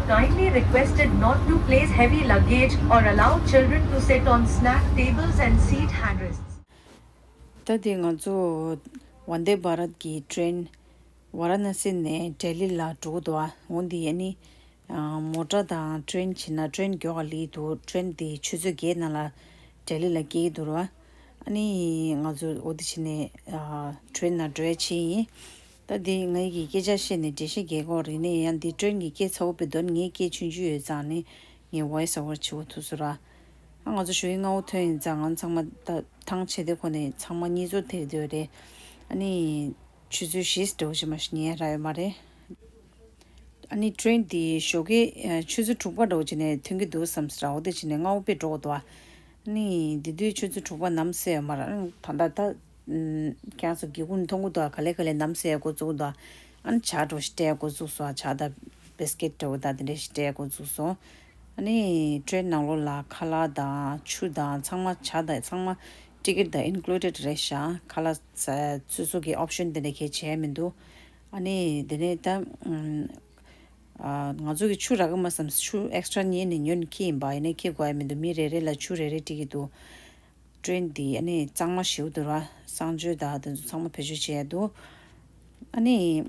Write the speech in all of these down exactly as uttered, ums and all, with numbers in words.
Kindly requested not to place heavy luggage or allow children to sit on snack tables and seat handrests. ད་དེ་ང་ཚོ་ཝན་དེ་བྷ་རད་ཀྱི་ཊེན་ཝ་ར་ཎ་སི་ནས་ལྡི་ལི་ལ་འགྲོ་གི་འདུག་ཨ། འོ་འདི་ཡ་ནི་མོ་ཊ་དང་ཊེན་བྱས་ན་ཊེན་མགྱོགས་པ་སླེབས་འདུག་ཊེན་འདི་ཆུ་ཚོད་བརྒྱད་ནང་ལ་ལྡི་ལི་ལ་སྐྱེལ་གྱི་འདུག་ར། ཨ་ནི་ང་ཚོ་འོ་འདི་བྱས་ནས་ཊེན་ནང་འགྲོ་ཡ་ཕྱིན་ཡིན། ད་འདི་ངའི་གི་སྐད་ཆ་བཤད་ནས་འགྲེལ་བཤད་རྒྱག་གི་ཡོད་རེད། ཡིན་ན་ཡང་འདི་ཊེན་གྱི་སྐད་ཚ་བོ་དཔེ་འདོན། ངའི་སྐད་ཆུང་ཆུང་ཡོད་ཙང་ནི་ངས་ཝོ་ཡིས་ཨོ་ཝར་བྱེད་དགོས་ཐུག་སོང་ར། ཨ་ང་ཚོ་ཞོགས་ཀས་སྔ་པོ་ཐོན་ཡིན་ཙང་ང་ཚང་མ་ད་ཐང་ཆད་དེ་ཁོ་ནས་ཚང་མ་གཉིད་ཚོར་ཐེབས་བསྡད་ཡོད་རེད། ཨ་ནི་ཆུ་ཚོད་བཞི་འདྲ་བོ་ཞིག་མ་གཏོགས་ཉལ་རག་ཡོད་མ་རེད། ཨ་ནི་ཊེན་འདི་ཞོགས་ཀས་ཆུ་ཚོད་དྲུག་པ་འདྲ་བོ་ཅིག་ནས་ཐོན་གྱི་འདུག་བསམ་སོང་ར། འོ་དེ་ཅིག་ནས་སྔ་པོ་དཔེ་འགྲོ་གི་འདུག་ཨ་ནི་འདི་དུས་ཆུ་ཚོད་དྲུག་པ་ནམ་ཟེར་ཡོད་མ་རེད། ཨ་ནི་ད་ལྟ་ད་ཁྱེད་ཚོ་སྒེའུ་ཁུང་མཐོང་གི་འདུག་ཨ། ག་ལེ་ག་ལེ་ནམ་ཟེར་འགོ་བཙུགས་འདུག་ཨ་ནི་ཇ་འདྲ་བོ་ཞིག་སྤྲད་འགོ་བཙུགས་སོང་ཨ། ཇ་དང་བིས་ཀིཊ་འདྲ་བོ་དང་དེ་འདྲ་ཞིག་སྤྲད་འགོ་བཙུགས་སོང་། ཨ་ནི་ཊེན་ནང་ལོགས་ལ་ཁ་ལག་དང་ཆུ་དང་ཚང་མ་ཇ་དང་ཚང་མ་ཊི་ཀེཊ་དང་ཨིན་ཀླུ་ཌེཌ་རེད་ཤག་ཁ་ལག་ཟ་སོ་སོ་གི་ཨོབ་ཤན་དེ་འདྲ་གས་བྱས་མི་འདུག་ཨ་ནི་དེ་ནས་ད་ཨ་ང་ཚོ་གི་ཆུ་རག་གི་མ་བསམ། ཆུ་ཨེག་སི་ཊྲ་ཉིན་ནས་ཉོས་ནས་འཁྱེར་ཡིན་པ། ཡིན་ནའི་འཁྱེར་དགོས་ཡ་མི་འདུག་མི་རེ་རེ་ལ་ཆུ་རེ་རེ་སྤྲད་ཀྱི་འདུག་ཊེན་འདི་ཨ་ནི་གཙང་མ་ཞེ་པོ་འདུག་ར། གསང་སྤྱོད་དང་དེ་ཚོ་ཚང་མ་བེད་སྤྱོད་བྱས་ཡ་འདུག་ཨ་ནི་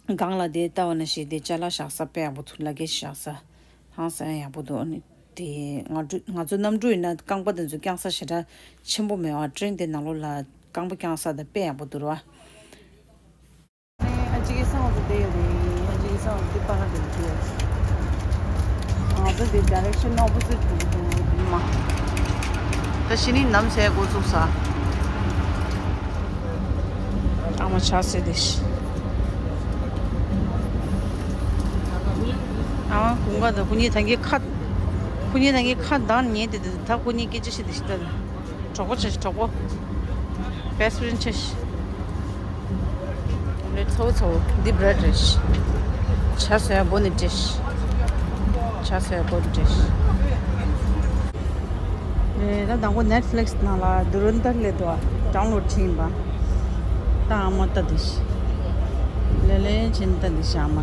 སྒང་ལ་དེ་ལྟ་བ་ནང་བཞིན་དེ་ཅ་ལག་བཞག་ས་དཔེ་ཡག་པོ་འདུག་ལ་གེ་བཞག་ས་ཧང་སང་ཡག་པོ་འདུག་ཨ་ནི་དེ་ང་ཚོ་ང་ཚོ་གནམ་གྲུ་ཡིན་ན་རྐང་པ་དེ་ཚོ་བརྐྱང་ས་ཞེ་དྲག་ཆེན་པོ་མེད་པ། ཊེན་དེ་ནང་ལོགས་ལ་རྐང་པ་བརྐྱང་ས་དང་དཔེ་ཡག་པོ་འདུག་ར། ཨ་ཅིག་གི་སང་དུ་བསྡད་ཡོད་རེད། ཨ་ཅིག་གི་སང་དུ་པ་ཧ་དུ་བསྡད་ཡོད། ང་ཚོ་དེ་ཌའི་རེག་ཤན་ཨོ་པོ་སི་ཊི་འགྲོ་གི་འདུག་མ། ད་ཕྱི་ནི་ནམ་ཟས་འགོ་བཙུགས་ས། ཨ་མ་ཆ་སེ་དེ་ཤི། ཨ་མ་ཀུན་དགའ་དང་ཁོ་གཉིས་ཐང་གི་ཁ། ཁོ་གཉིས་ཐང་གི་ཁ་གདངས་ཉེ་དེ་དེ་ད་ཁོ་གཉིས་སྐད་ཆ་བཤད་དེ་ཤི་ད། གྲོགས་པོ་ཆེ་ཤི་གྲོགས་པོ། བེ་སི་ཊི་ཕེན་ཆེ་ཤི། ལེ་ཚོ་ཚོ་འདི་བྷི་རེཌ་རེད་ཤི། ཆ་སོ་ཡ་བོ་ནི་ཏྲེ་ཤི། ཆ་སོ་ཡ་བོ་ནི་ཏྲེ་ཤི། ལེ་ད་དང་པོ་ནེཊ་ཕི་ལིག་སི་ནང་ལ་དུ་རུན་དར་ལེ་དོ་ཌའུན་ལོཌ་བྱིན་པ། ད་ཨ་མ་ལྟ་དེ་ཤི། ལེ་ལེ་བྱིན་ལྟ་དེ་ཤི་ཨ་མ།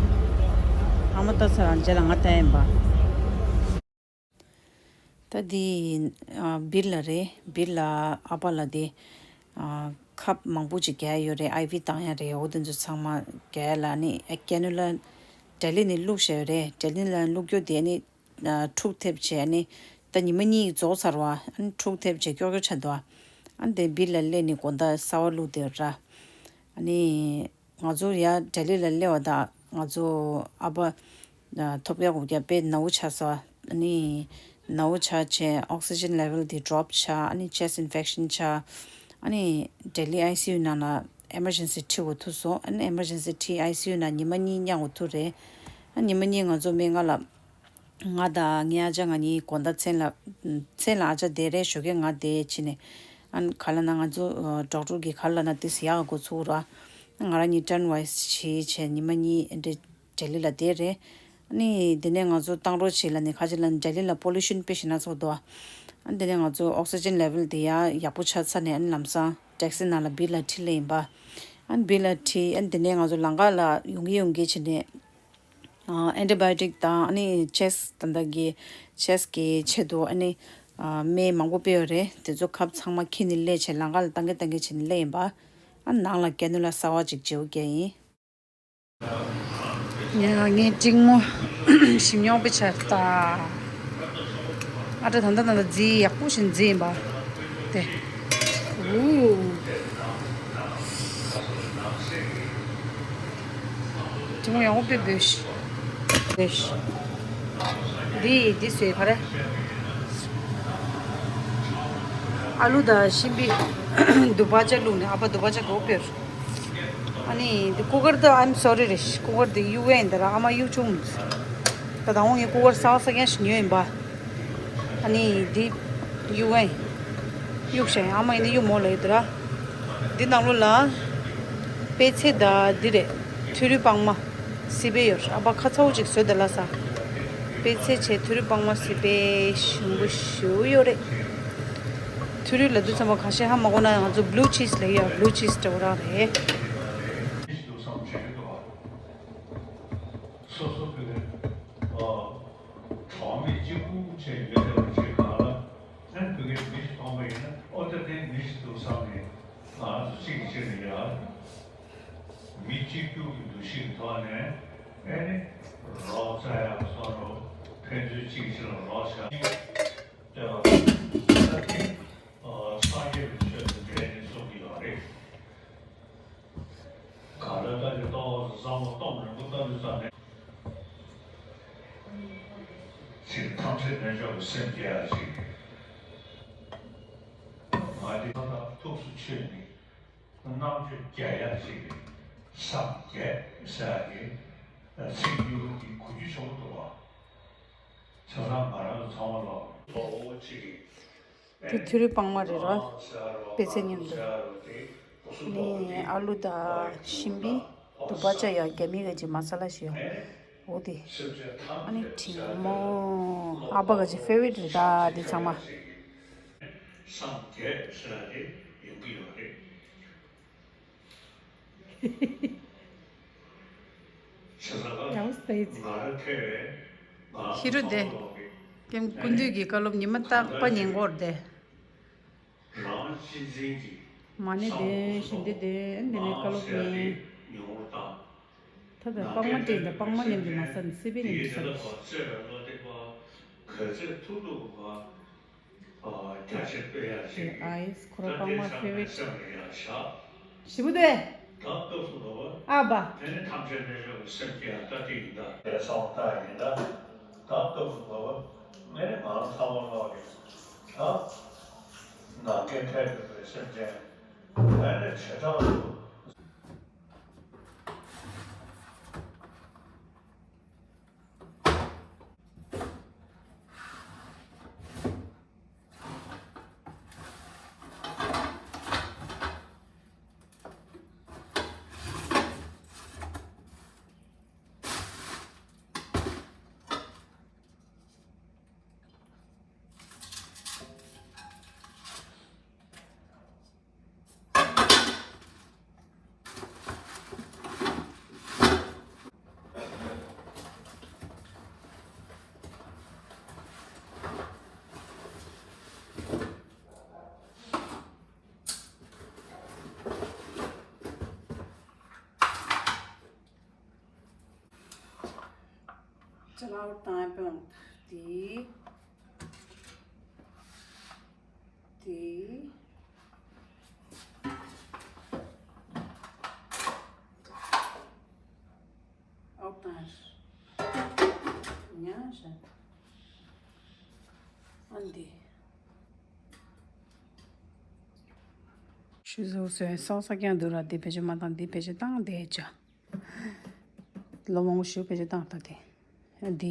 ཨ་མ་ལྟ་ཚར་རང་རྗེས་ལ་ང་ལྟ་ཡིན་པ། ད་འདི་ཨ་བིར་ལ་རེད། བིར་ལ་ཨ་ཕ་ལ་དེ་ཨ་ཁབ་མང་པོ་ཅིག་རྒྱག་ཡོད་རེད། ཨའི་ཝི་བཏང་ཡ་རེད། འོ་དེ་ཚོ་ཚང་མ་རྒྱག་ཡ་ལ་ནི་ཨ་ཀེ་ནུ་ལ་ལྡི་ལི་ནས་བླུགས་བཞག་ཡོད་རེད། ལྡི་ལི་ལ་བླུགས་རྒྱུ་དེ་ནི་ཨ་འཁྲུག་ཐེབས་བྱས་ནི་ད་ཉི་མ་གཉིས་རྫོགས་ཚར་བ། ཨ་ནི་འཁྲུག་ཐེབས་བྱས་ཀྱོག་ཀྱོག་ཆགས་འདུག་ཨ་ནི་དེ་བིར་ལ་སླེབས་ནི་དགོང་དག་གསར་པ་བླུགས་དེ་ར། ཨ་ནི། ང་ཚོ་ཡ་ལྡི་ལི་ལ་སླེབས་པ་དང་ང་ཚོ་ཨ་ཕ་ཨ་ཐོབ་རྒྱག་དགོས་རྒྱ་དཔེ་ནག་པོ་ཆགས་སོང་། ཨ་ནི་ནག་པོ་ཆགས་བྱས་ཨོག་སི་ཇན་ལེ་ཝལ་དེ་ཌོབ་ཆགས། ཨ་ནི་ཆེསྚ་ཨིན་ཕེག་ཤན་ཆགས། ཨ་ནི་ལྡི་ལི་ཨའི་སི་ཡུ་ནང་ལ་ཨེ་མར་ཇེན་སི་ཁྲིད་དགོས་ཐུག་སོང་། ཨ་ནི་ཨེ་མར་ཇེན་སི་ཁྲིད་ཨའི་སི་ཡུ་ནང་ཉི་མ་གཉིས་ཉར་དགོས་ཐུག་རེད། ཨ་ཉི་མ་གཉིས་ང་ཚོ་སྨན་ཁང་ལ་ང་དང་ངའི་ཨ་ཅག་ང་གཉིས་དགོང་དག་མཚན་ལ་མཚན་ལ་ཨ་ཅག་བསྡད་རེད། ཞོགས་ཀས་ང་བསྡད་ཕྱིན་ནས། ཨ་ནི་ག་ལབ་ན་ང་ཚོ་ཌོག་ཊར་གིས་ག་ལབ་ན་ཏིས་ཡག་ག་འགོ་ཚུགས་ར། ང་རང་གཉིས་ཊརན་ཝའི་སི་བྱས་བྱས་ཉི་མ་གཉིས་འདྲ་ལྡི་ལི་ལ་བསྡད་རེད། ཨ་ནི་དེ་ནས་ང་ཚོ་བཏང་རོགས་བྱེད་ལབ་ནས་ཁ་ཅིག་ལབ་ན་ལྡི་ལི་ལ་པོ་ལུ་ཤན་དཔེ་ཞེ་དྲག་ཚོགས་འདུག་ཨ་ནི་དེ་ནས་ང་ཚོ་ཨོག་སི་ཇན་ལེ་ཝལ་དེ་ཡག་ཡག་པོ་ཆགས་ཚར་ནས་ཨ་ནི་ལམ་སང་ཊེག་སི་ནང་ལ་བིར་ལ་ཁྲིད་སླེབས་ཡིན་པ། ཨ་ནི་བིར་ལ་ཁྲིད། ཨ་ནི་དེ་ནས་ང་ཚོ་ལམ་ཁ་ལ་ཡོང་གི་ཡོང་གི་བྱས་ནས། ཨ་ཨན་ཊི་བྷའི་ཡོ་ཊིག་དང་ཨ་ནི་ཆེསྚ་ད་ལྟ་གི་ཆེསྚ་གི་ཆེད་དུ་ཨ་ནི་ཨ་སྨན་མང་པོ་སྤྲད་ཡོད་རེད། དེ་ཚོ་ཁབ་ཚང་མ་ཁྱེར་ནས་སླེབས་བྱས་ལམ་ཁ་ལ་བཏང་གི་བཏང་གི་བྱས་ནས་སླེབས་ཡིན་པ། ཨ་ནང་ལ་ཀེ་ནུ་ལ་གསར་པ་ཅིག་བརྗེ་པོ་བརྒྱབ་ཡིན། ཡ་ངས་ཀྲིན་མོ་ཞིམ་ཉོག་པའི་ཆར་ལྟ། ཨ་ཏྲ་ད་ལྟ་ད་ལྟ་རྫིས་ཡག་པོ་ཞིག་རྫིས་ཡིན་པ། དེ། ཨུ། དེ་མོ་ཡག་པོ་དཔེ་འབོད་ཤི། འབོད་ཤི། འདི་འདི་བཟོས་ག་རེ། ཨ་ལུ་དང་ཤིང་པི་དུ་པ་ཅ་བླུགས་ནས་ཨ་ཕ་དུ་པ་ཅ་གོ་དཔེར། ཨ་ནི་འདི་ཀུ་ཀར་དུ་I'm sorry རེ་ཤི། ཀུ་ཀར་དུ་གཡུག་ཡན་འདི་ར་ཨ་མ་གཡུག་བྱུང་། ད་དང་པོ་ངས་ཀུ་ཀར་གསར་པ་གསར་རྐྱང་ཞིག་ཉོས་ཡིན་པ། ཨ་ནི་འདི་གཡུག་ཡན། གཡུག་བྱས་ཨ་མ་ཡིན་ན་གཡུག་མོ་ལ་ཡོད་དེ་ར། འདི་ནང་ལོགས་ལ་པད་ཚལ་དང་འདི་རེད། ཐུད་རུད་སྤང་མ། སི་པན་ཡོད་རེད། ཨ་ཕ་ཁ་ཚ་པོ་ཅིག་བཟོས་ད་ལ་ས། པད་ཚལ་བྱས་ཐུད་རུད་སྤང་མ་སི་པན་ཞིམ་པོ་ཞེ་པོ་ཡོད་རེད། ཐུད་རུད་ལབ་དུས་ཙམ་པ་ཁ་ཤས་ཧ་མ་གོ་ན་ང་ཚོ་བྷུ་ལུ་ཆིས་ལབ་ཡ། བྷུ་ལུ་ཆིས་འདྲ་པོ་རང་རེད། གཅིག་གཅིག་ལ་ཡ། མི་གཅིག་གྱུར་གྱི་འདུ་ཤེས་ཀྱི་ཐོག་ནས་ཨེ་ནི་རོགས་རྩ་ཡག་སོགས་རོགས་ཕན་ཚུན་གཅིག་གཅིག་ལ་རོགས་བྱ། ལྟོས་པ་ད་དེ་སངས་རྒྱས་པའི་ཆོས་དང་འབྲེལ་ནས་གསུང་གི་ཡོད་རེད། ག་ལ་ལྟ་ཅི་ལྟོས་བསམ་བློ་གཏོང་རིང་པོ་བཏང་དུས་ཙམ་ནས་ཅིག་ཐམས་ཅད་རྣལ་འབྱོར་གྱི་སེམས་སྐྱེ་ཡག་ཅིག་ང་འདི་ཐོག་ཐུགས་སུ་ཆུད་ནས། རྣམ་དཔྱོད་རྒྱས་ཡག་ཅིག་སངས་རྒྱས་ཟེར་ཡག་གི་ཚིག་གཉིས་པོ་འདི་གོ་རྒྱུ་ཆེན་པོ་འདུག་བ། བྱས་ཙང་ང་རང་ཚོ་ཚང་མ་ལོག་གི་ལོ་ཅིག་གི་དེ་ཐུ་རུ་སྤང་མ་རེད་རོ། པེ་ཚེ་མཉམ་དུ། ནི་ཨ་ལུ་དང་ཤིང་པི་དུ་པ་ཅ་ཡ་རྒྱ་མི་ག་ཅིག་མ་ས་ལ་ཞིག་ཡོད། འོ་དེ། ཨ་ནི་དྲིན་མོ། ཨ་ཕ་ག་ཅིག་ཕེ་ཝ་རིཊ་རེད་ད་དེ་ཚང་མ། སངས་རྒྱས་ཟེར་ཡག་དེ་ཡོང་གི་ཡོད་རེད། ཡང་སྟེ། ཤི་རུ་དེ། ཀེམ་ཀུན་འདུས་ཀྱི་བཀའ་སློབ་ཉི་མ་རྟག་པ་ཉན་གྱི་ཡོད་རེད་དེ། མ་ཎི་འདོན་ཞལ་འདོན་འདོན་འདི་ནས་བཀའ་སློབ་ཉན། ད་ལྟ་སྤང་མ་སྤྲད་འདི་སྤང་མ་ཉན་འདི་མ་ཟ་ནི་སི་པན་ཉན་འདི་ཟ་ནི། དེ་ཨའི་ཁོ་རང་སྤང་མ་ཕེ་ཝ་རིཊ། ཞེ་པོ་འདུག་ཨེ། ཨ་ཕ། ཅ་ལག་དང་པོ་དེ། དེ། ཨོ་ད། ཉ་ཤ། ཨ་འདི། ཤུ་ཟོ་སོའི་སོག་ས་ཀྱང་འདུག་ར། འདི་བེད་སྤྱོད་མ་བཏང་། འདི་བེད་སྤྱོད་བཏང་། འདི་ཅ་ལོ་མང་པོ་ཞིག་བེད་སྤྱོད་བཏང་། ད་དེ་འདི་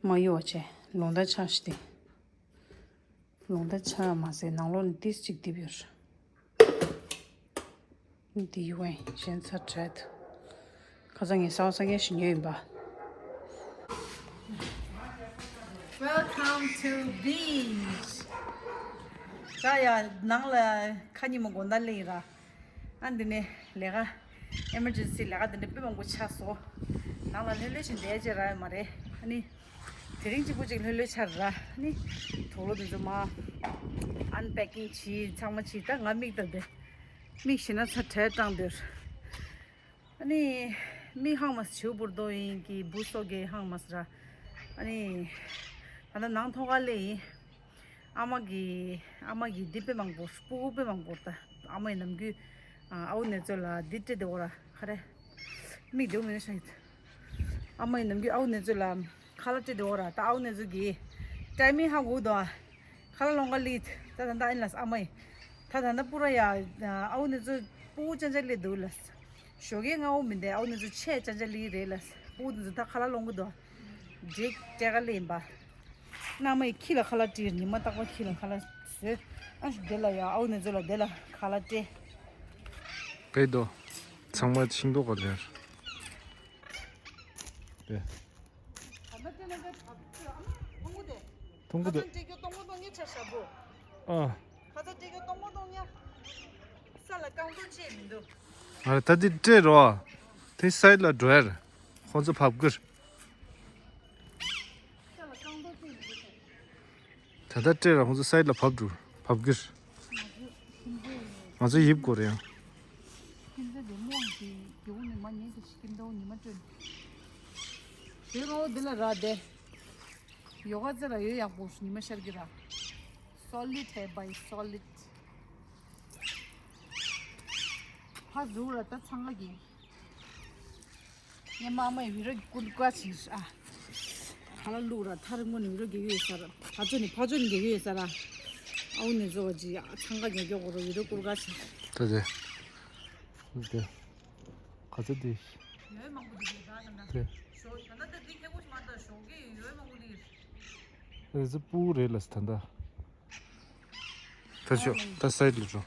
མ་གཡོ་བ་བྱས། ལོང་ད་ཆ་ཞིག་དེ། ལོང་ད་ཆ་མ་ཟད་ནང་ལོགས་ནས་ཏིས་གཅིག་རྡིབ་ཡོད་ར། འདི་ཡུ་ཝེན་གཞན་ཚར་བྲལ་འདུག་ཁ་སང་ངས་གསར་པ་ས་ངན་ཞིག་ཉོས་ཡིན་པ། Welcome to beach. ད་ཡ་ནང་ལ་ཁ་ཉིན་མོ་དགོང་དག་སླེབས་ཡིན་ར། ཨ་འདི་ནས་ལས་ཀ་ཨེ་མར་ཇེན་སི་ལས་ཀ་འདི་འདྲ་དཔེ་མང་པོ་ཆགས་སོང་། ནང་ལ་ལྷོད་ལྷོད་བྱས་བསྡད་ཡ་ཅིག་རག་ཡོད་མ་རེད། ཨ་ནི་དེ་རིང་གཅིག་པོ་ཅིག་ལྷོད་ལྷོད་ཆགས་ར། ཨ་ནི་དུག་ལོག་འདི་ཚོ་མར་ཨན་པེ་ཀིང་བྱས། ཚང་མ་བྱས། ད་ང་མིག་ལྟ་བསྡད། མིག་ཞེད་སྣང་ཚ་དྲག་སྐྲངས་བསྡད། ཨ་ནི་མིག་ཧང་མ་སི་བྱིའུ་འབུར་དོ་ཡིན་གྱི་འབུ་སོགས་ཀྱི་ཧང་མ་སི་ར། ཨ་ནི་ད་ལྟ་ནང་ཐོག་ཁ་སླེབས་ཡིན། ཨ་མ་གི་ཨ་མ་གི་འདི་དཔེ་མང་པོ། སྤུ་གུ་དཔེ་མང་པོ། ད་ཨ་མ་ཡི་ནམ་རྒྱུན་ཨ་ཨའུ་ནེ་ཙོ་ལ་འདི་སྤྲད་དེ་འོ་ར། ཁ་རེ་མིག་དེའུ་མིན་ཤ་ཡིད། ཨ་མ་ཡི་ནམ་རྒྱུན་ཨའུ་ནེ་ཙོ་ལ་ཁ་ལག་སྤྲད་དེ་འོ་ར། ད་ཨའུ་ནེ་ཙོ་གི་ཊའི་མིང་ཧ་གོ་འདུག་ཨ། ཁ་ལག་སློང་ག་སླེབས། ད་ད་ད་ཨིན་ལ་ཨ་མ་ཡི། ད་ད་ད་པུ་ར་ཡ་ཨའུ་ནེ་ཙོ་སྤུ་གུ་ཅན་ཅན་སླེབས་འདུག་ལ། ཞོགས་ཀས་སྔ་པོ་མིན་ཏེ་ཨའུ་ནེ་ཙོ་ཆེ་ཅན་ཅན་སླེབས་རེད་ལ། སྤུ་གུ་དེ་ཚོ་ད་ཁ་ལག་སློང་གི་འདུག་འགྲིག་སྤྲད་ག་སླེབས་ཡིན་པ། ཨ་མ་ཡི་ཁྱི་ལ་ཁ་ལག་སྤྲད། ཉི་མ་རྟག་པར་ཁྱི་ལ་ཁ་ལག་བཟོས། ཨ་ཞུ་དེ་ལ་ཡ་ཨའུ་ནེ་ཙོ་ལ་དེ་ལ་ཁ་ལག་སྤྲད། བས་དོ། ཚང་མ་ཤིང་ཏོག་ག་ལེར། བས། ཐུང་གུ་དེ། ཨ། ང་ད་འདི་སྤྲད་རོགས། དེ་སའིཌ་ལ་འགྲོ་ཡ་རེད། ཁོང་ཚོ་ཕབ་གི་རེད། ད་ལྟ་སྤྲད་ར་ཁོང་ཚོ་སའིཌ་ལ་ཕབ་འགྲོ། ཕབ་གི་རེད། ང་ཚོ་ཡིབ་དགོས་རེད་ཡང་། ཉི་མ་སྤྲོད། དེ་རོ་འདི་ལ་ར་དེ། ཡོ་ག་ཙེ་ར་ཡོད་ཡག་པོ་ཉི་མ་ཤར་གི་ར། སོ་ལིད་ཧེ་བའི་སོ་ལིད། ཕ་ཟུག་ར་ད་ཚང་ག་གི། ངས་མ་མའི་བི་རོ་ཀུན་ཀ་ཕྱིར་ཨ། ཧ་ལ་ལུག་ར་ཐར་མོ་ནི་བི་རོ་གེ་ཡོད་ས་ར། ཕ་ཚོ་ནི་ཕ་ཚོ་ནི་གེ་ཡོད་ས་ར། ཨའུ་ནི་ཟོ་བ་ཇི་ཨ་ཚང་ག་གེ་གེ་གོ་རོ་བི་རོ་ཀུན་ཀ་ཕྱིར། ད་དེ། དེ། ག་ཚོད་དེ། ཡོད་མང་པོ་འདུག་ག་ད་ད། དེ། ཞོ་ད་ད་ད་འདི་ཁེ་གོ་ཞིག་མ་ད་ཞོ་གེ་ཡོད་མང་པོ་འདུག་རེ་ཟི་པུ་རེ་ལ་ས་ད་ད། ད་ཤོག་ད་སའིད་ལ་འགྲོ།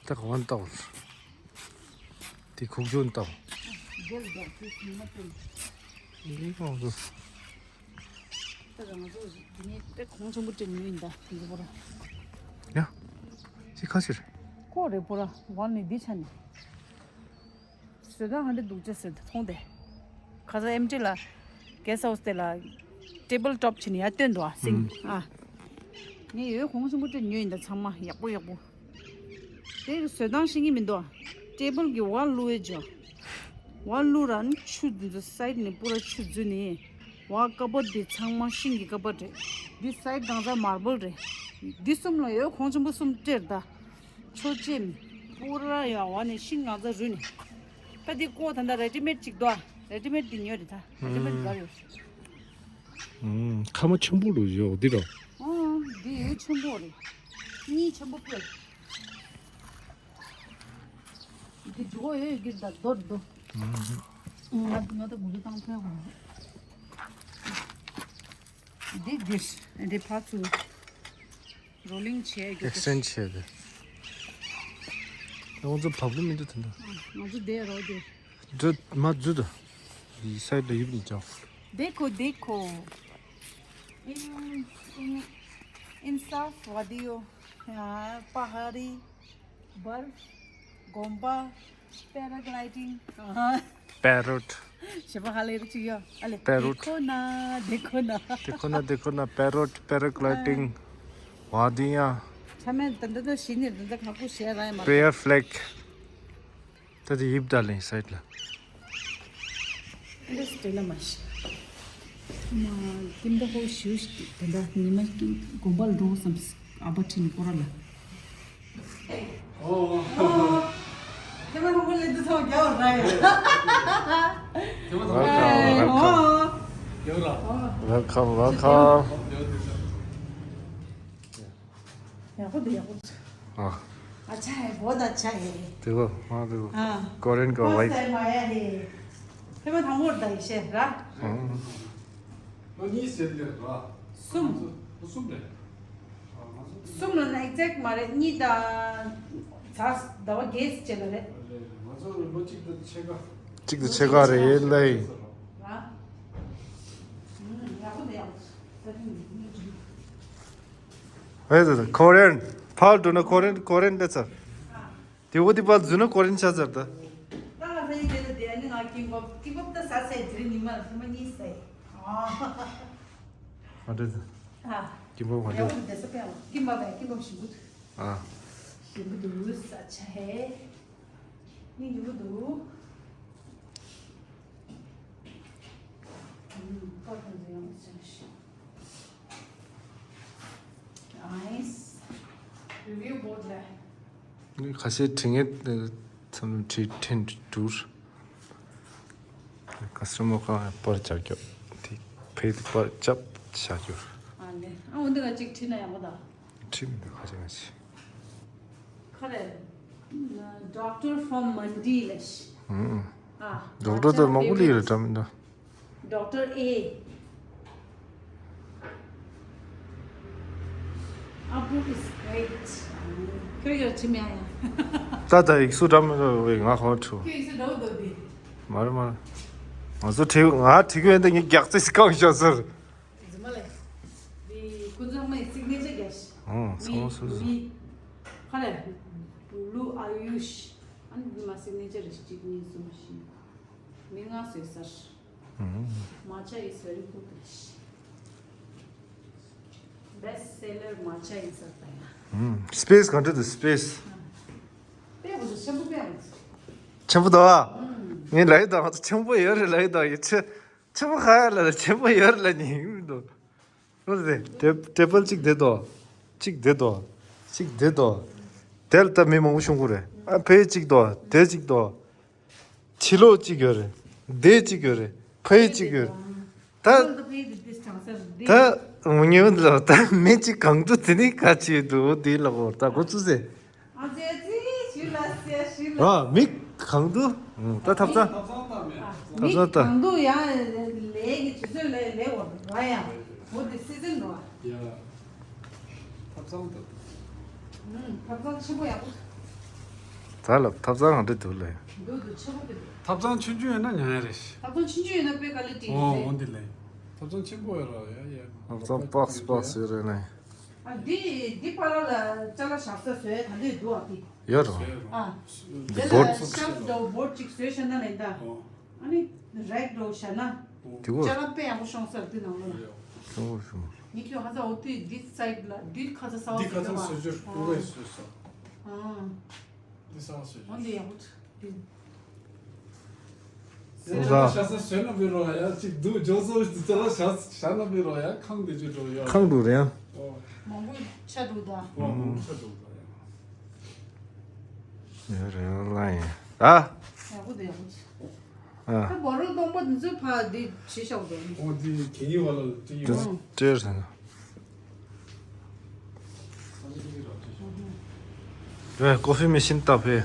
ད་ག་བ་ལྟ་བར། དེ་ཁུག་ཅོན་ལྟ་བར། འདི་ལ་འདུག་དེ་ཉི་མ་སྤྲོད། འདི་གང་དུ། ད་ག་ང་ཚོ་འདི་ནས་དཔེ་གོང་ཆེན་པོ་སྤྲད་ནས་ཡིན་ད་འདི་པོ་ར། ཡ། ཅི་ཁ་ཕྱིར། ཀོ་རེ་པོ་ར་ཝན་ནི་འདི་ཆ་ནི། བཟོ་སྟངས་ཧ་འདྲ་འདུག་ཅེས་ཟེར་ཏེ་མཐོང་སྟེ། ཁ་སང་ཨེམ་ཊི་ལ་གེ་སི་ཧའུ་སི་དེ་ལ་ཊེ་བལ་ཊོབ་བྱས་ནས་ཡར་བཏོན་འདུག་ཨ་སིང་ཨ། ངས་ཡོད་གོང་ཆེན་པོ་སྤྲད་ཉོས་ཡིན་ད་ཚང་མ་ཡག་པོ་ཡག་པོ། དེ་བཟོ་སྟངས་ཤེས་ཀྱི་མི་འདུག་ཨ། ཊེ་བལ་གྱི་ཝལ་བླུག་ཡས་ཅོ། ཝལ་བླུག་ར་ནི་ཆུ་འདི་ཚོ་སའིད་ནས་པུ་ར་ཆུ་འཛུལ་ནས། ཝལ་ཀ་བོར་ཌི་འདི་ཚང་མ་ཤིང་གི་ཀ་བོར་ཌི་རེད། འདི་སའིད་གང་ཚ་མར་བལ་རེད། འདི་གསུམ་ལ་ཡོད་གོང་ཆེན་པོ་གསུམ་སྤྲད་ད། ཆོས་ཅན། པུ་ར་ཡ་བ་ནས་ཤིང་ང་ཚ་རུལ་ནས། ད་འདི་ཀོ་ད་ད་རེ་ཌི་མེད་ཅིག་འདུག་ཨ། རེ་ཌི་མེད་འདི་ཉོས་རེད་ད། རེ་ཌི་མེད་འདི་ག་ཡོད། ཁ་མ་ཆེན་པོ་རུ་ཡོད་འདི་ར། ཨོ། འདི་ཡོད་ཆེན་པོ་རེད། གཉིས་ཆེན་པོ་ཕུད། འདི་འཇུག་ཡོད་འདི་ད་རྡོ་རྡོ། ང་ང་ད་མུ་གུ་བཏང་ཕན་དགོས། འདི་འདིར་འདི་ཕར་ཚུར་རོ་ལིང་བྱས་རྒྱུ། ཨེག་སི་ཅེན་ཇི་བྱས་ཏེ། ང་ཚོ་བབ་ལུ་མི་འདུག་དེ་འདྲ། ང་ཚོ་བསྡད་རོགས་དེ། འདི་མ་འཛུལ་དང་། འདི་སའིད་ལ་ཡིབ་ནས་ཅང་། देखो देखो। इन इन इंसाफ वादियों। हाँ, पहाड़ी, बर्फ, Goomba, paragliding. हाँ। पैरोट। शबा हाले रुचि यो। अले। पैरोट। देखो ना, देखो ना। देखो ना, देखो ना, पैरोट, पैराग्लाइडिंग, वादियाँ। छमे तंदे तो शीने तंदे खाकू शेर आए मार। Prayer flag. ད་དེ་ཡིབ་ད་ལེན་སའིད་ལ། འདི་སྟེ་ལ་མ་ཤི། མ་ཀིམ་ད་ཧོ་ཤིའུ་ཤི་དེ་འདྲ་ཉི་མ་ཀིམ་དགོན་པ་ལ་འགྲོ་བསམ་སི་ཨ་བ་ཁྲིད་ནི་ཀོ་ར་ལ། ཨོ། ཨོ། ཁྱེད་རང་ཁོང་ལེན་དུ་ཚོ་རྒྱ་བོར་ར་ཡོད། Welcome, welcome. ཨོ། Welcome, welcome. ཡག་པོ་འདུག་ཡག་པོ་འདུག་ཨ། अच्छा है, बहुत अच्छा है। देखो, वहाँ देखो। हाँ। कोरियन का वाइफ। बहुत सारे माया है। ཁྱེད་མ་དང་པོར་ད་ཡིན་ཤེས་ར། ཨང་། ལོ་གཉིས་ཟེར་དེ་ར། གསུམ། ལོ་གསུམ་རེད། ཨ། ང་ཚོ་གསུམ་ལ་ན་ཨེག་ཛེག་མ་རེད། གཉིས་དང་ཟླ་བ་བརྒྱད་ཅིག་ལ་རེད། རེད། ང་ཚོ་རིན་པོ་གཅིག་དང་ཕྱེད་ཀ་གཅིག་དང་ཕྱེད་ཀ་རེད་ལེ། ར། ཡག་པོ་འདུག་ཡག་པོ་འདུག་ཨེ་ད་ད་ཁོ་རེན། ཕར་འགྲོ་ན་ཁོ་རེན་ཁོ་རེན་ལེ་ཚར། དེ་འོ་དེ་ཕར་འཛུལ་ན་ཁོ་རེན་ཆ་ཚར་ད། ད་ང་ཚོ་ཡི་དེ་ལ་དེ་ནི་ང་ཀིམ་པབ་ཀིམ་པབ་ད་ཟ་ཟེར་དེ་རིང་ཉི་མ་ལ་ཐེངས་མ་གཉིས་ཟས། ཨ། ང་འདྲ་ད། ཨ། ཀིམ་པབ་ང་འདྲ། ཡག་པོ་འདུག་དེ་ས་པའི་ཀིམ་པབ་ཀིམ་པབ་ཞིམ་པོ་འདུག་ཨ། ཞིམ་པོ་འདུག་ས་ཆ་ཧེ། སྙིང་རྗེ་པོ་འདུག་ཨ། ཁ་ཐོན་ཟེར་ཡང་ཟེར་ཞིག་ཨའིས། རི་བིའུ་བོར་ཌི་ལ། ཁ་ཤས་བྲིས་ངེས་མཚམས་བྲིས་འཕྲིན་བསྒྲུར། ཁ་སི་ཊ་མར་ཁ་པར་བྱ་རྒྱུ་དེ་ཕེ་དེ་པར་ཅབ་བྱ་རྒྱུ། ཨ་ལེ། ཨ་འོ་འདི་ག་ཅིག་བྲིས་ན་ཡག་པོ་ད། བྲིས་མི་འདུག་ཁ་ཤས་ང་ཅིག་ཁ་རེ། Doctor from Mandi ལ་ཤི། ཨུམ། ཨ། ཌོག་ཊར་དེ་མ་གུ་ལི་རེད་འདྲ་མི་འདུག Doctor A. Apu is great. ཁྱོད་ཡོད་ཅི་མེད་ཡ། ད་ད་ཡིག་གཟུགས་འདྲ་མི་འདྲ་བའི་ང་ཧོ་ཁྲུ། ཁྱོད་ཡིག་གཟུགས་འདྲ་བོ་འདུག་དེ། མ་རེད་མ་རེད། ང་ཚོ་བྲིས་ང་བྲིས་ཀྱི་ཡོད་འདི་ངས་རྒྱག་རྩིས་བཀག་བཞག་ཟེར། རྫུན་མ་ལས། འདི་ཁོ་ཚང་མའི་སིག་ནེ་ཅར་རྒྱག་ཤི། ཨང་། ཚང་མ་སོ་སོ། མི་མི། ཁ་རེ། ལུ་ཨ་ཡུཤ། ཨ་ནི་འདི་མ་སིག་ནེ་ཅར་རེ་ཞིག་གཅིག་གཉིས་གསུམ་བཞི། མི་ལྔ་བཟོས་ཚར། ཨང་། Matcha is very good. Best seller matcha ཡིན་ས་ད་ཡ། ཨུམ། སི་པེ་སི་ག་འདྲ་འདུག་སི་པེ་སི། དཔེ་འོ་ཆེན་པོ་དཔེ་འོ། ཆེན་པོ་འདུག་ཨ། ངས་ལབ་ཡོད་ད། ང་ཚོ་ཆེན་པོ་ཡོད་རེད་ལབ་ཡོད་ད། ཡིན་ཆེ་ཆེན་པོ་ག་ཡ་ལ་ཆེན་པོ་ཡོད་རེད་ལབ་ནི་ཡིན་མི་འདུག་ཨོ་དེ་ཊེ་ཊེ་བལ་གཅིག་བསྡད་དོ། གཅིག་བསྡད་དོ། གཅིག་བསྡད་དོ། དེ་ལ་ད་མི་མང་པོ་ཤོང་གི་རེད། ཨ་ཕའི་གཅིག་དོ། དེ་གཅིག་དོ། ཕྱི་ལོགས་གཅིག་ཡོད་རེད། དེ་གཅིག་ཡོད་རེད། ཕའི་གཅིག་ཡོད་རེད། ད་ད་ངོ་ཉེས་ལ་ད་མི་གཅིག་གང་འདུག་དེ་ནི་ག་ཅི་འདུག་དེ་ལ་གོ་ད་གོ་ཚུལ་ཟེར། ཨ་ཙི་ཨ་ཙི་ཞུ་ལ་ཟེར་ཞུ་ལ། ཨ་མི་གང་འདུག་ད་ཐབ་ཚང་། ཐབ་ཚང་ལྟ་མེད། ཐབ་མི་ཚང་ལྟ། གང་འདུག་ཡང་ལས་ཀྱི་དུས་ཚོད་ལས་ལས་འོ་ར་ཡང་འོ་དེ་སི་ཛིན་འགྲོ་ཨ། ཡ། ཐབ་ཚང་ལྟ། ཨུམ། ཐབ་ཚང་ཆེན་པོ་ཡག་པོ། ད་ལ་ཐབ་ཚང་ག་འདྲ་འདུག་ལས། འདུག་འདུག་ཆེན་པོ་དེ་འདུག་ཐབ་ཚང་ཆུང་ཆུང་ཡོད་ན་ཉང་ཡ་རེད། ཐབ་ཚང་ཆུང་ཆུང་ཡོད་ན་དཔེ་ཀ་ལི་ཊི་ཨོ་ཡོད་འོ་རེད། འདི་ལས། ཐབ་ཚང་ཆེན་པོ་ཡོད་ར་ཡ་ཡ། ཐབ་ཚང་པགས་པགས་ཡོད་རེད་ནས། ཨ་འདི་འདི་པ་ལ་ལ་ཅ་ལག་བཞག་ས་བཟོས་ད་འདི་འདུག་ཨ་འདི། ཡོད་ར། ཨ། འདི་འདི་ལ་བོར་ཤེལ་ཕུ་འདྲ་བོ་བོར་ཌ་ཅིག་བཟོས་བཞག་ན་ལེགས་ད། ཨོ། ཨ་ནི་རེག་འདྲ་བོ་བཞག་ན། དེ་གོ། ཅ་ལག་དཔེ་ཡག་པོ་ཤོང་ས་རེད་འདི་ནང་ལོགས་ལ། ཤོང་གོ་ཤོང་། ངས་ཁྱོད་ཧ་ས་འོ་དུས་འདི་སའིཌ་ལ་འདི་ཁ་ཚ་ས་བ་འདི་ཁ་ཚ་ཟེར་བ། བཟོ་རྒྱུར་ཀུ་རེ་བཟོས་ས། ཨ། འདི་ས་བ་བཟོས་རྒྱུར། འོ་འདི་ཡག་པོ་འདི། ཅ་ལག་བཞག་ས་བཟོས་ན་བི་རོ་ཡ་གཅིག་འདུག་ཇོ་སོ་ཅ་ལག་བཞག་བཞག་ན་བི་རོ་ཡ་ཁང་དེ་ཅུ་འགྲོ་ཡོད། ཁང་དུ་རེད་ཡང་། ཨོ། མང་པོ་ཆ་འདུག་ད། ཨོ་མང་པོ་ཆ་འདུག་ད་ཡ། ཡ་རེད་ལ་ཡིན་ད། ཡག་པོ་འདུག་ཡག་པོ་འདུག་ཨ། ད་སྦོ་རོལ་སྟོང་པ་འདི་ཚོའི་ཕ་འདི་བྱེད་ཤོག་འདུག་ཨོ་འདི་གད་སྙིགས་བ་ལ་སྤྲད་ཡོད། སྤྲད་ཟེར་ན། ཨེ་ཀོ་ཕི་མེ་ཤིན་ལྟ་ཕེ།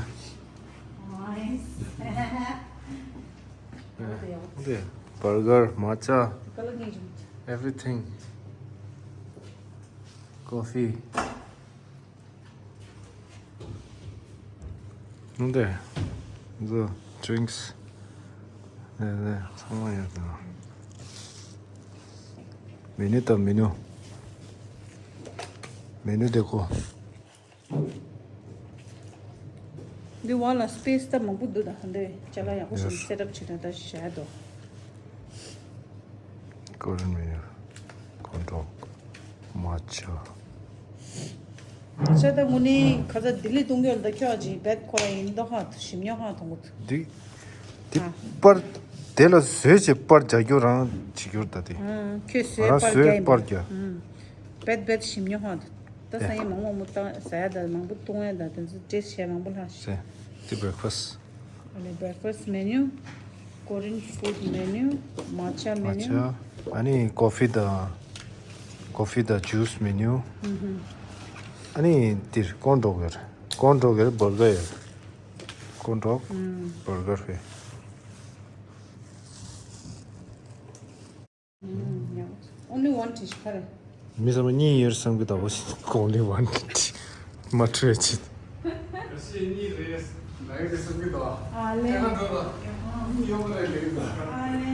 འདི་བར་གར་མ་ཅ། Everything. Coffee. འདི་འདི་drinks. འདི་འདི་ཚང་མ་ཡོད་དོ། མེ་ནུ་དང་མེ་ནུ། མེ་ནུ་དེ་ཀོ། འདི་བ་ལ་སི་པེ་སི་ད་མང་པོ་འདུག་ད་འདི་ཅ་ལག་ཡག་པོ་ཞིག་Yes. སེ་ཊབ་བྱེད་ན་ད་བཞག་འདུག Korean menu. ཁོང་ཁྲོ། མ་ཆ། ཤ་ད་དངོས་གནས་ཁ་ཚ་ལྡི་ལི་གཏོང་རྒྱུ་ལ་ད་ཁྱོད་ཨ་ཅེ་བེད་ཁོ་ར་ཡིན་མདོག་ཁ་ཞིམ་ཉོ་ཁ་མཐོང་གི་འདུག་འདི། འདི་ཨ། པར། དེ་ལ་བཟོས་བྱས་པར་རྒྱག་རྒྱུ་རང་བྱེད་རྒྱུ་ད་དེ། ཨང་། ཁྱོད་བཟོས་ང་རང་པར་བཟོས་རྒྱག་ཡིན་པར་པ། རྒྱག་ཨང་། བེད་བེད་ཞིམ་ཉོ་ཁ་འདུག་ད་ས་ཡིན་མང་མང་མོ་བཏང་ཟ་ཡ་ད་མང་པོ་གཏོང་ཡ་ད་དེ་ཚོ་ཏེས་བྱས་མང་པོ་ལྷག་ཤག་ཤེ། འདི་breakfast། ཨ་ནི་breakfast menu, Korean food menu, matcha menu. Matcha. ཨ་ནི་coffee དང་། coffee དང་juice menu. ཨ་ནི་འདིར་ཀོན་ཌོག་ཡོད་རེད། ཀོན་ཌོག་ཡོད་རེད། བར་གར་ཡོད་རེད། ཀོན་ཌོག་བར་གར་ཧེ། Only one dish ཁ་རེ། མི་ཚང་མ་གཉིས་ཡོད་བསམ་གི་ད་བོ་ཞིག only one dish མ་འཕྲོད་ཅིག་གཉིས་རེད། ལའི་རེད་བསམ་གི་ད། ཨ་ལེ། ཁྱེད་རང་འགྲོ་ད། གཉིས་ཡོད་མ་རེད་ལེ་ད། ཨ་ལེ།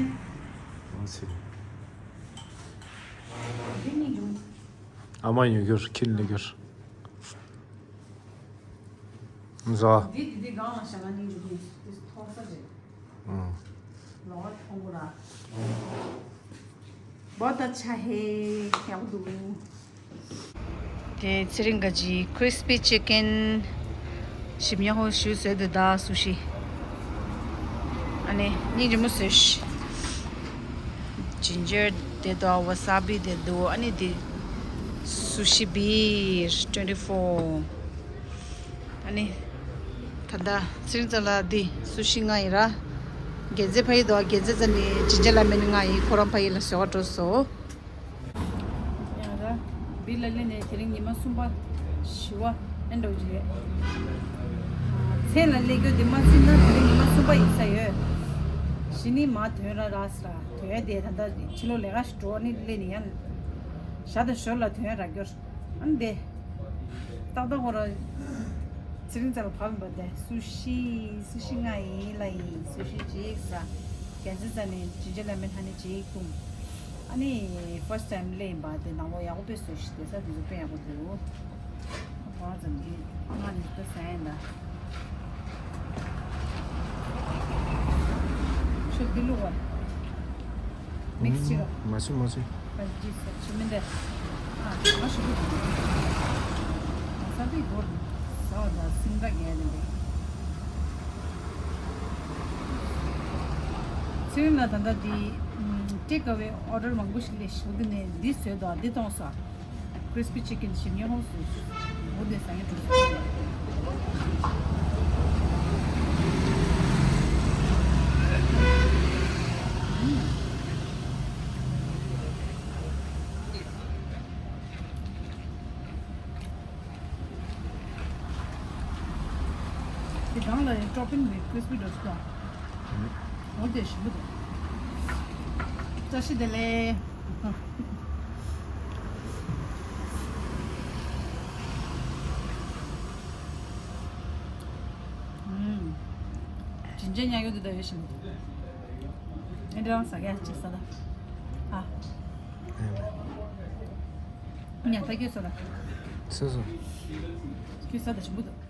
འོ་ཚེ། འདི་གཉིས་འབྱུང་། ཨ་མ་ཡོད་རྒྱུར་ཁྱིམ་ལས་རྒྱུར། ཟ། འདི་འདི་འདི་སྒང་ལ་བཞག་ན་གཉིས་འབྱུང་གི་འདི་མཐོ་ས་རེད། ཨང་། ལོག་ཐོང་གོ་ར། བ་ད་ཆ་ཧེ་ཡག་པོ་འདུག་དེ་ཚེ་རིང་ག་ཅི་crispy chicken ཞིམ་ཉག་ཧོ་ཞུ་ཟེར་དུ་ད་སུ་ཤི། ཨ་ནི་སྙིང་རྗེ་མོ་ཟེར་ཤི། ginger དེ་དོ་wasabi དེ་དོ་ཨ་ནི་དེ་སུ་ཤི་བིར་twenty four། ཨ་ནི། ད་ལྟ་ཚེ་རིང་ཚ་ལ་འདི་སུ་ཤི་ང་ཡིན་ར། རྒྱལ་རྩེ་ཕ་ཡི་དོ་རྒྱལ་རྩེ་ཚ་ནི་ཇིན་ཇར་ལ་མེན་ང་ཡི་ཁོ་རང་ཕ་ཡི་ལ་ཟོ་བ་འགྲོ་སོ། ཡང་ར། བི་ལ་ལེ་ནས་དེ་རིང་ཉི་མ་གསུམ་པ་བཞི་བ་ཨེ་འགྲོ་གི་རེད། ཚེ་ལ་སླེབས་རྒྱུ་དེ་མ་ཟིན་ན་དེ་རིང་ཉི་མ་གསུམ་པ་ཡིན་ས་ཡོད། གཞི་ནི་མ་དོན་ར་ར་ས་ར་དོན་དེ་ད་ལྟ་ཕྱི་ལོགས་ལས་ཀ་ཞིག་འགྲོ་ནི་སླེབས་ནི་ཡང་། ཞག་དང་ཞོར་ལ་དོན་ར་རྒྱུར། ཨ་ནི་དེ། ཏག་ཏག་ཁོ་རང་། ཚེ་རིང་ཚ་ལ་བབས་པ་དེ་སུ་ཤི་སུ་ཤི་ང་ཡིན་ལ་ཡིན་སུ་ཤི་ཅིག་ཟ། རྒྱལ་རྩེ་ཚ་ནས་ཇིན་ཇར་ལ་མེན་ཧ་ནི་ཅིག་བཏུང་། ཨ་ནི་first time སླེབས་ཡིན་པ་དེ་ནང་ལོགས་ཡག་པོ་དཔེ་བཟོས་ཤི་དེ་ས་དེ་ཚོ་དཔེ་ཡག་པོ་འདུག་ཨ་ཕོ་བ་ཙམ་གྱིས་ང་ནི་དཔེ་ཟ་ཡིན་ད། ཁྱོད་འདི་བླུགས་པ། མིག་སི་བྱེད་རོགས། མ་བྱེད་མ་བྱེད། ཨ་ཅི་ཟེར་ཆི་མི་འདྲ། ཨ་ཅག་མ་ཞིག་གི་ས་དེ་སྒོར་ཟ་བ་དང་སིང་ར་རྒྱག་ནས་འདུག་ཚེ་རིང་ལགས། ད་ལྟ་འདི་ཨམ་ཊེག་ཨ་ཝེ་ཨོ་ཌར་མང་པོ་ཞིག་སླེབས་ཤག་འདི་ནས་འདི་བཟོས་འདུག་འདི་གཏོང་སོང་། ཀྲིས་པི་ཅི་ཀན་ཞིམ་ཉམས་ཧོ་སུ་འོ་དེ་ཟ་ཡ་འགྲོ་སོང་། དེ་སྒང་ལ་ཡང་ཊོ་པིང་མེད། ཀྲིས་པི་འགྲོ་སོང་། འོ་དེ་ཞིམ་པོ་འདུག་བཀྲ་ཤིས་བདེ་ལེགས། ཨུམ། ཇིན་ཇར་མཉམ་ཡོད་འདི་ལྟ་ཡོད་ཞིམ་པོ་འདུག་ཨེ་འདྲ་རང་ཟ་ག་ཅིག་ཟ་ད། ཨ། ཉ་ཐག་ཁྱོད་ཟ་ད། སོ་སོ། ཁྱོད་ཟ་ད་ཞིམ་པོ་འདུག